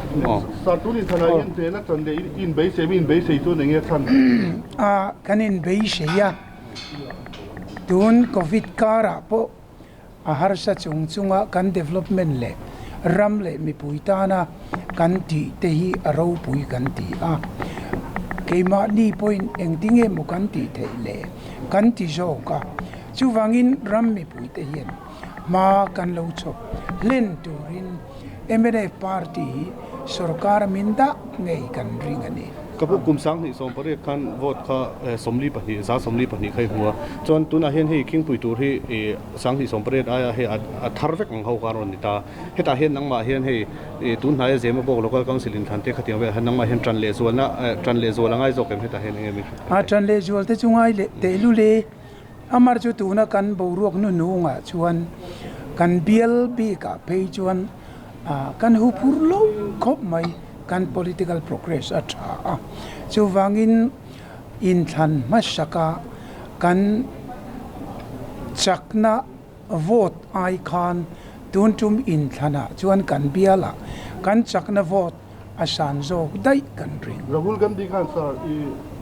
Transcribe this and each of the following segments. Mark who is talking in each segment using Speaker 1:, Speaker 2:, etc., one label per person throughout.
Speaker 1: Sir, tun inthlanah hian hnehna chan leh i inbeisei mi inbeisei chuan eng nge chhan?
Speaker 2: A, kan inbeisei a, tun Covid karah pawh a harsa chung chunga kan development leh ram leh mipui tana kan tih te hi a ropui kan ti a, keimahni pawhin engtinge maw kan tih theih le kan ti zawk a, chuvangin ram mipui te hian hma kan lo chhawp hlen turin mnf party hi sorkar min dah ngei kan ring a ni.
Speaker 1: Ka pu kum 2018 khan vote kha 42, 122 kha i hmu a, chuan tunah hian hei khingpui tur hi 2018 aia hei a thar vek ang ho kha a rawn ni ta. Hetah hian nangmah hian hei tun hnaia Zema bawk Local Council inthlan te khatiang velah hian nangmah hian tan lehzualna tan lehzual a ngai zawk em hetah hian eng nge min hrilh
Speaker 2: theih? A tan lehzual te chu ngai leh tehlul e. Amar chu tuna kan boruak nuhnungah chuan kan bial bikah phei chuan kan huphur lo khawp mai, kan political progress a tha a. Chuvangin inthlan hmasaka kan chakna vote ai khan tun tum inthlanah chuan kan bialah kan chakna vote a san zawk daih kan ring.
Speaker 1: Rahul Gandhi khan sir i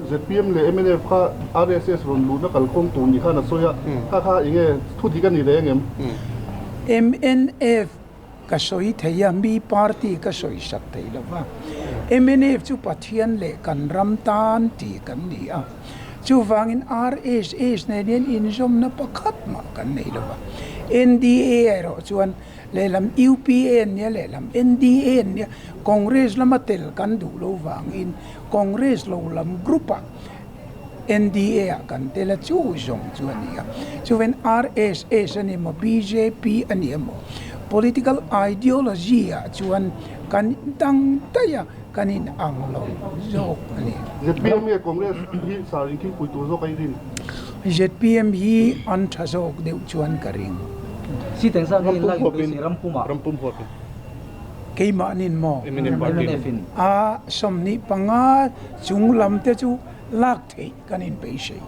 Speaker 1: zpm leh mnf kha RSS rawn luhna kalkawng tur ni khan a sawi a, kha kha enge thu dik a ni reng em?
Speaker 2: Mnf ka sawi thei a, mi party ka sawi sak thei lo va. Mnf chu Pathian leh kan ram tan ti kan ni a, chuvangin RSS nen hian inzawmna pakhat mah kan nei lo va. NDA erawh chuan Lehlam UPA an nia, lehlam NDA an nia, Congress lama tel kan duh lo vangin Congress lo lam group ah NDA ah kan tel a, chu zawng chu a ni a. Chuven RSS a ni emaw, bjp a ni emaw, political ideology ah chuan kan dang daih a, kan in ang lo zawk a ni.
Speaker 1: Zpm nge Congress hi sar inkhingpui tur zawk a i rin?
Speaker 2: Zpm hi an tha zawk deuh chuan ka ring.
Speaker 3: Seat engzat nge in lak in beisei ram pumah?
Speaker 1: Ram pum huapin.
Speaker 2: Keimahnin maw?
Speaker 1: Mnf party.
Speaker 2: A 25 chung lam te chu lak theih kan in beisei.